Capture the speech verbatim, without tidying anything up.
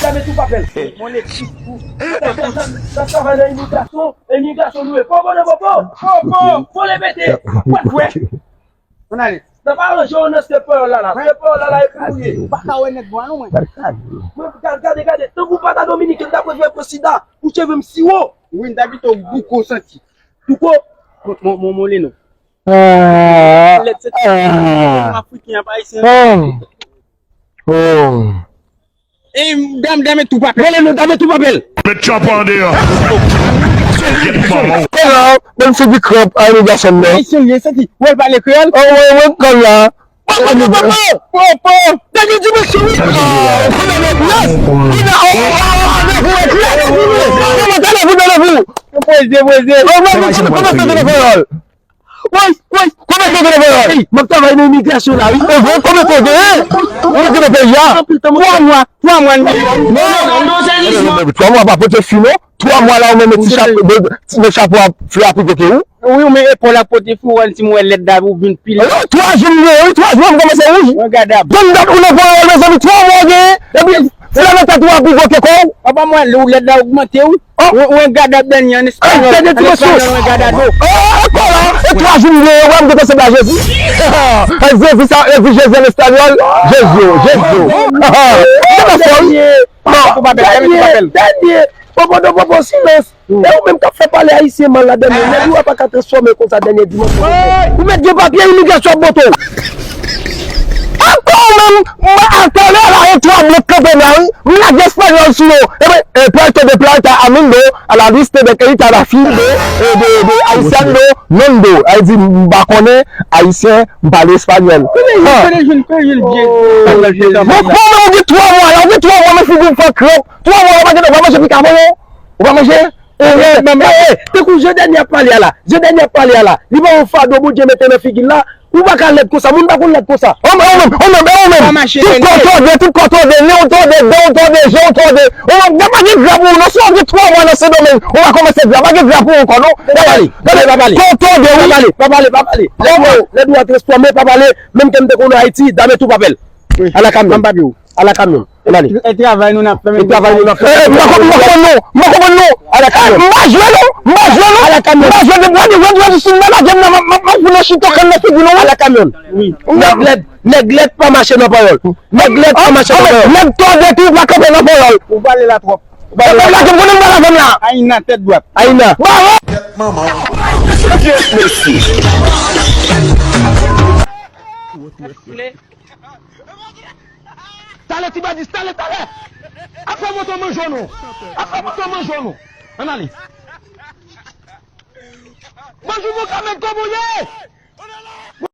Dame tou papèl. Mon ekip. Sa travay nan imigrasyon, imigrasyon nou e popo nan popo. Popo. Fò le pete. Wè, wè. Ann ale. Nan pa ranje yo nan se pawòl la la. Se pawòl la la e pou ye. M pa ka wè nèt bwa non mwen. Mwen gade, gade, gade. Tankou pata Dominiken, m ta pral fè pran sida. Pou cheve m siwo. Wi, m ta pito douko santi. Douko. Mon, mon, mon, mon leno. Ah. Lèt se ah. Afriken ap ayisyen. Ah. Oh. E dam, dam e tou papèl. Mwen leno, dam e tou papèl. Met chòp an deyò. Hello, menm figi krèp a imigrasyon nan. Ayisyen li ye santi. Wè l pale kreyòl. Oh, wè, wè, kòl la. Popo, popo, popo. Dènye dimansyon, wi. Ah, ou konnen nèg, yes. Li nan, oh, oh, oh, oh, nèg ou, nèg ou. Poze, poze. Oh, mwen, mwen, mwen, mwen, mwen, mwen, mwen. Woy, woy, konbyen tan w genyen? Ey, m ap travay nan imigrasyon la, wi. Ehe, konbyen tan w genyen? Ou genyen nan peyi a? Twa mwa, twa mwa. Non, twa mwa pa pote fwi, non. Twa mwa la, ou menm ti chapo, ti nèg chapo ap fè ap pivoke ou. Wi, ou menm epòl ap pote fwi, ou wè ti mwen lèt dabou vin pile. Twa jou m genyen, wi, twa jou m kòmanse wouj. Mwen gade ap. Donn dat ou nan pawòl, mezanmi, twa mwa w genyen. Epi, se la nan tèt ou ap pivoke kò w. Papa mwen, ou lèt la ogmante, wi. Oh. Ou, ou en gad ap dènye an espanyòl. Ay, dènye dimansyon. An espanyòl, ou en gad ado. Oh, ankò la. E twa jou m genyen, wè m gentan sanble a Jezi. Ay, Jezi sa, Jezi, Jezi an espanyòl. Jezi, Jezi. Ou gentan fò, wi. Non. Dènye, dènye. Popo, popo, silans. E ou menm k ap fè pale ayisyen mal la, dènye. Nèg ou a pa ka transfòme konsa, dènye dimansyon. Ou mèt gen papye imigrasyon ap bote w. Ankò ou menm, mwen atalè la, e twa blòk kanpe la, wi. M lage espanyòl sou yo. Epi, eh, puerto de plata, amigo, a la vista de carita, la fin de, eh, de, de haitiano, nondo. Ay di, m pa konnen ayisyen, m pale espanyòl. Kote jwenn, kote jwenn, kote jwenn vye espanyòl se sa? Bon, bon, men ou gen twa mwa la, ou gen twa mwa, men figi w fè krèp. Twa mwa, ou pa gen, ou pa manje pika voyon? Ou pa manje? Eh, eh, eh, eh, tankou jan dènye ap pale a la, jan dènye ap pale a la, li pa yon fado Bondye mete nan figi l la, ou pa ka lèd konsa, moun pa konn lèd konsa. Ou menm, ou menm, ou menm, ou menm, tout kò w tòde, tout kò w tòde, nen w tòde, dan w tòde, je w tòde. Ou menm, pa gen gra pou ou non, si w gen twa mwa nan Sendomeng, ou pa kòmanse gra, pa gen gra pou ou ankò non. Pa pale, pa pale, pa pale. Kò w tòde, wi. Pa pale, pa pale, pa pale. Lèd ou a transfòme, pa pale, menm ke m te konn Ayiti, dame tou papèl. Ala kamyon. Ala kamyon. Ann ale. E travay nou n ap fè, men e travay nou n ap fè. Eh, m pa konprann, m pa konprann non. M pa konprann non. Ala kamyon. M pa jwe non. M pa jwe non. Ala kamyon. M pa jwe de bwani, wè, wè, si m pa lage m nan, m, m, m pou nan chito kann nan figi nou. Ala kamyon. Wi. Nèg lèd, nèg lèd pa mache nan pawòl. Nèg lèd pa mache nan pawòl. Nèg tòde tou pa kanpe nan pawòl. Ou pale la twòp. Ou pale la twòp. Lage m konnen m pa lave m la. Ayina, tèt dwat. Ayina. Tèt manman w. Mesye. Talè, ti badis, talè, talè! Apa moto manje w non! Apa moto manje w non! Ann ale! Bonjou, mon kamèd, kòman w ye?